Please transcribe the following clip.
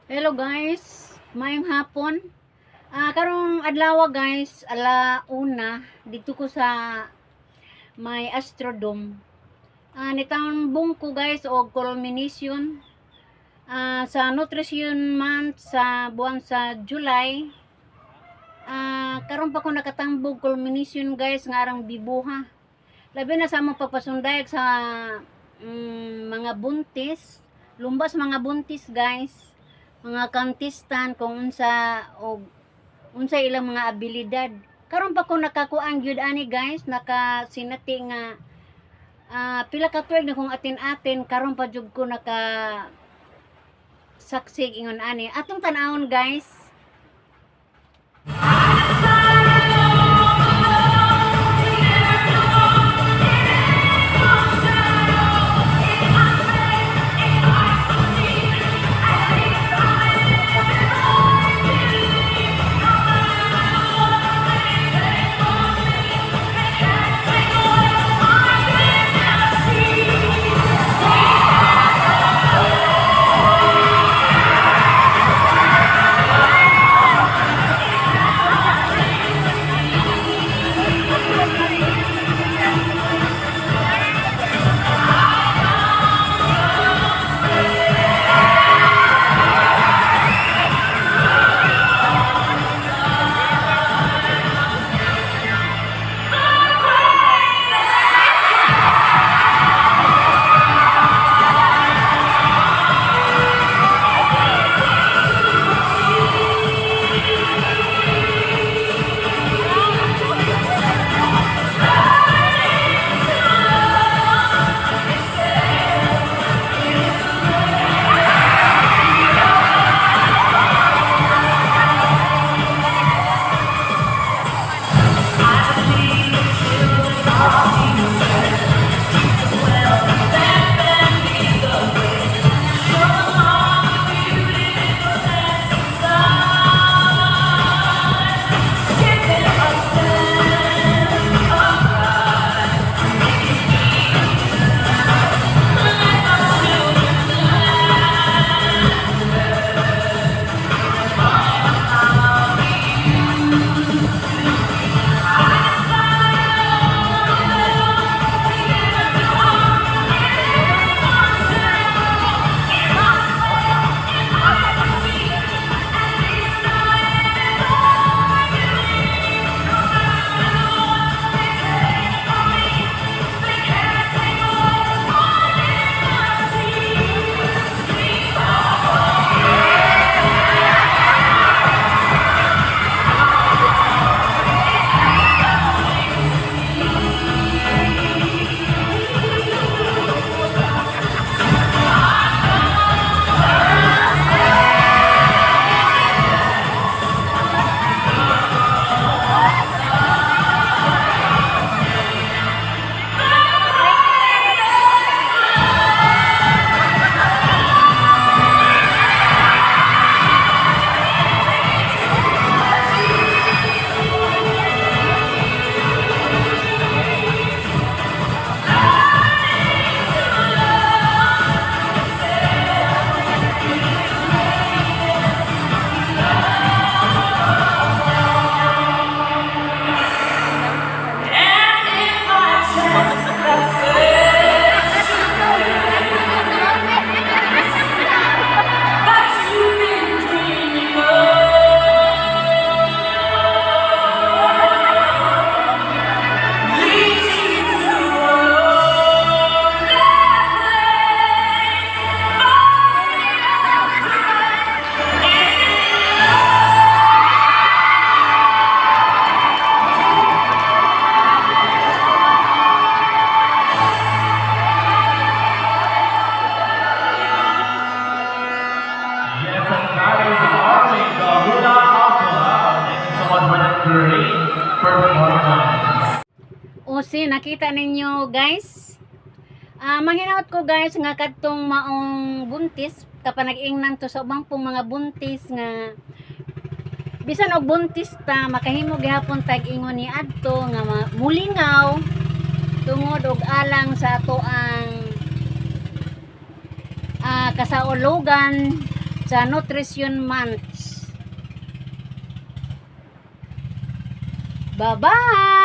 Hello guys, maayong hapon. Karong adlaw guys, ala 1 dito ko sa may Astrodome. Nitambong ko guys og culmination sa Nutrition Month sa buwan sa July. Karon pa ko nakatambog culmination guys nga arang bibuha. Labi na sa among pagpasundayag sa mga buntis, lumbas mga buntis guys, mga contestant kung unsa og unsa ilang mga abilidad. Karon pa ko nakakuan gyud ani guys, nakasinati nga pila ka tuig na kung atin-atin, karon pa jud ko naka saksig ingon ani. Atong tan-awon guys. Yes, and that is Arling, the Hula Opera. Thank you so much for that great performance. O si nakita ninyo guys. Manghinaot ko guys nga kadtong maong buntis kapag nag-ingnan to sa ubang pong mga buntis nga bisan og buntis ta makahimo gihapon tag ingon ni adto nga mulingaw tungod og alang sa ato ang kasaulugan sa Sa Nutrition Months. Bye-bye!